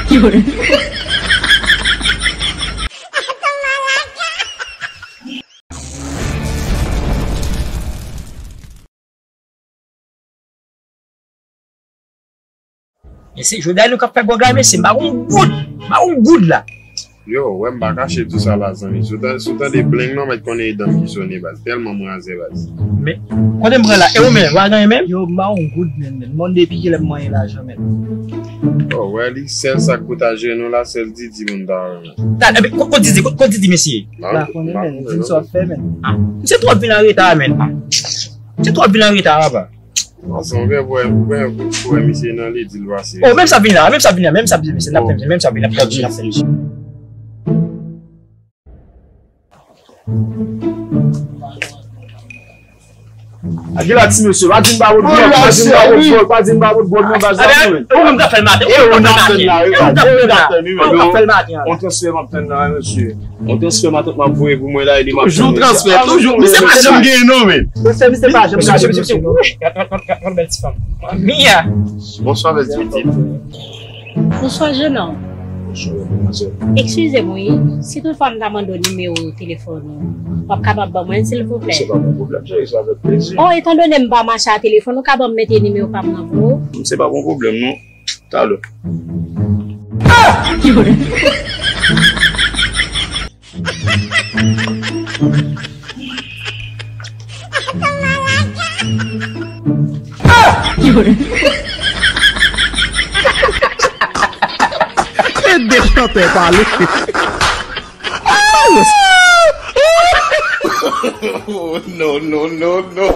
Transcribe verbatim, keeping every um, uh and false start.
Mesye, jodi a nou k ap fè gwòg la, mesye, m pa gon goud. M pa gon goud la. Yo, wè, m pa kache di w sa la, zanmi. Si w tan-, si w tande bling, non, mèt konnen e dan m ki sone, baz. Tèlman m razè, baz. Men, kote m pran la? E ou menm, w pa gen anyen menm? Yo, m pa gon goud, menm, menm. Mwen, depi kilè m manyen lajan, menm? Oh, wè, li sèl sa k pou ta jere nou la, sèl Didi pou n ta renmen. Ta, epi, ko-, kot Didi, kot, kot Didi, mesye? M pa konnen, menm. Di m sa w ap fè, menm. Ah, misye twò vin anreta, menm. Ah, misye twò vin anreta, papa. Ansanm, ou gen pou wè, ou gen pou wè misye nan li, di l pase. Oh, menm sa vini la, menm sa vini la, menm sa vini, mesye, n ap fè, menm sa vini, n ap fè, n ap fè. A ki la ti mesye, pa di n pa pot gwòg, pa di n pa pot gwòg, pa di n pa pot gwòg, non, baz la, non, men. Ou menm k ap fè l maten, ou menm k ap fè l maten. Ou menm k ap fè l maten, wi, men. Ou menm k ap fè l maten. On transfè m ap tann la, mesye. On transfè matant m ap voye pou mwen la, e li m ap tann. Toujou transfè, toujou. Misye pa janm gen non, men. Mesye, misye pa janm gen non. Misye, misye, yon bèl ti fanm. Mia. Bonswa, bèl ti pitit. Bonswa, jennonm. Bonswa, demwazèl. Eskize m, wi. Si toutfwa m ta mande w nimewo telefòn ou, w ap kapab ban mwen l, silvouplè? Se pa yon pwoblèm, cheri, se avèk plezi. Oh, etandone m pa mache a telefòn, ou ka ban m mete nimewo pa m nan pou ou? Se pa yon pwoblèm, non. Talè. Ede chantè pale. Oh, no, no, no, no.